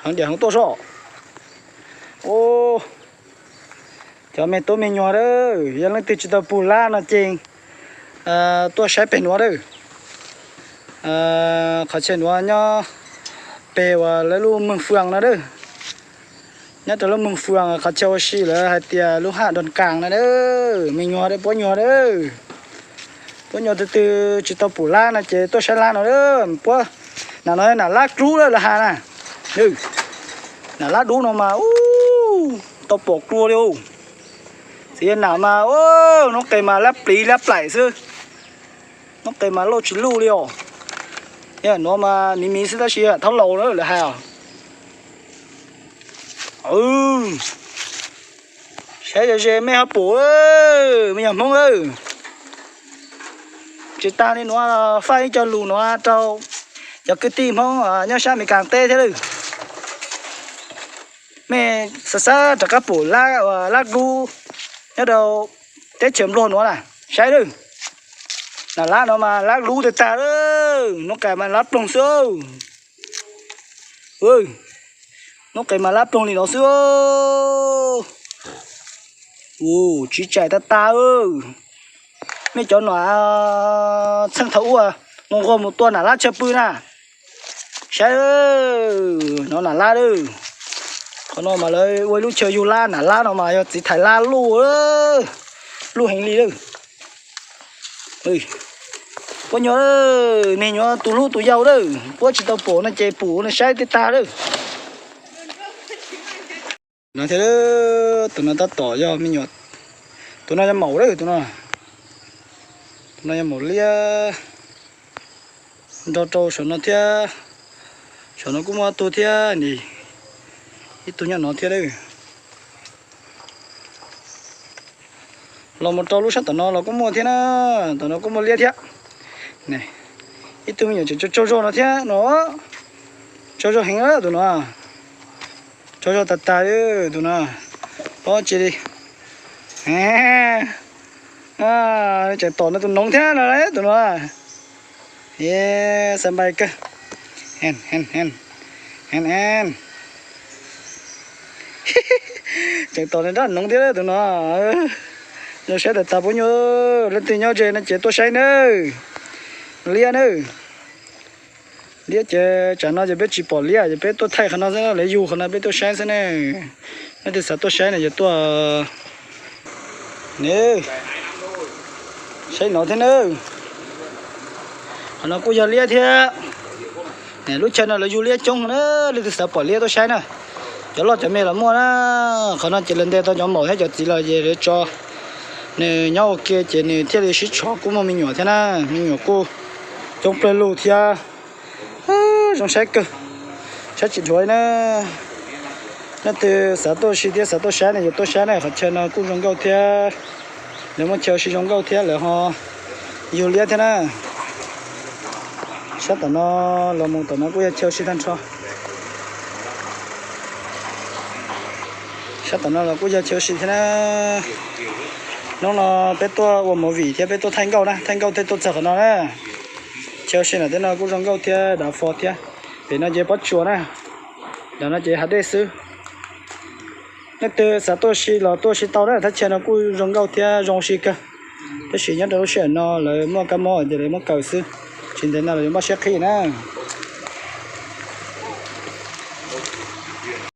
Heev diam heev tuaj soj. Cov me tub me nyuam a, yog leej twg tsis tau pum lab no ces tuaj saib pem nuav a. Qhov chaw nuav nyob pem uas lawv lub Moos Fwam no a. Nyob rau lub Moos Fwam, qhov chaw ua si lawv hais tias lub haj Doo Kaas no a. Me nyuam a, puab nyuam a, puab nyuam twg twg tsis tau pum lab no ces tuaj saib lab no a. Puab, nam no nam lab dlub lawm lawv has na. Nam lab dub no mas tau pom dlua li. Txiv yawg nam mas, hnub qes mas lab pliv lab plaim xwb. Hnub qes mas luj tsis luj li os. Nuav mas miv miv xwb tab sis thaub laus na lawv has. Saib ze ze mej ho pum, me nyuam Hmoob a. Tsis tas li nuav, faj ib co lus nuav rau cov kwv tij Hmoob nyob sab Amelikas teb thiab lawm. Mej xav xav rov qab pum lab dlub nyob rau teb chaws Nplog nuav na, saib lawm. Nam lab no mas lab dlub tag tag, hnub qes mas lab ploog xwb. Hnub qes mas lab ploog li no xwb. Tsiv tsaim tag tag. Mej cov nuav txheej thaum ub nqua nqua mus tua nam lab chaw pw na. Saib, no nam lab lawm. Qhov no mas lawv ua ib lub chaw yug lab, nam lab no mas yog txiv thais lab luj, luj heev li lawm. Puab nyuam, me nyuam tus hlub tus yau lawm, puab tsis tau pum no ces pum no saib tib tag lawm. No thiab, tus no tab tom yog me nyuam, tus no yog maum lawm, tus no, tus no yog maum liab. Nrog rau saum no thiab, saum no kuj muaj tug thiab, ib tug nyob no thiab lawm. Los mus rau lub sab tom no los kuj muaj thiab na, tom no kuj muaj liab thiab. Ib tug me nyuam tseem tsaug tsaug zog no thiab no, tsaug zog heev tus no, tsaug zog tag tag tus no, pob tsi li. Tseem tom no tus noov thiab no tus no. Xav npai kawg. Tseem tom nws nrab noov thiab tus no. Zoo saib tag tag puab nyuam, leej twg nyob ze no ces tuaj saib nawb. Liab nawb. Liab ces tsam no ces peb tsis pom liab ces peb tuaj thaij qhov no xwb, lawv yug qhov no peb tuaj saib xwb ne. Leej twg xav tuaj saib no ces tuaj. Saib no thiab nawb. Qhov no kuj yog liab thiab. Lub chaw no lawv yug liab coob na, leej twg xav pom liab tuaj saib na. Cov loj cov me los muaj na. Qhov no ces lawv ntes tau cov maum thiab cov txiv los ces lawv tso nws nyob ua ke ces nws thiaj li sib tshov kuj muaj me nyuam thiab na. Me nyuam kuj coob plawg lug thiab. Zoo saib kawg, saib tsis dhuav na. Leej twg xav tuaj si thiab xav tuaj saib no yuav tuaj saib na, qhov chaw no kuj zoo nkauj thiab. Lawv muaj chaw ua si zoo nkauj thiab lawv ho yug liab thiab na. Sab tom no los mus tom no kuj yog chaw ua si tag nrho. Sab tom no los kuj yog chaw ua si thiab na. Hnub no peb tuaj ua movie thiab peb tuaj thaij nkauj na, thaij nkauj thiaj tuaj txog qhov no na. Chaw ua si no thiab no kuj zoo nkauj thiab dav fo thiab. Pem no ces pob tsuas na, ntawm no ces hav dej xwb. Leej twg xav tuaj si los tuaj si tau na, thaj chaw no kuj zoo nkauj thiab zoo ua si kawg. Tab sis nyob rau lub sij hawm no lawv muaj kab mob ces lawv muab kaw xwb, tsis ntev no lawv yuav npaj siab qhib na.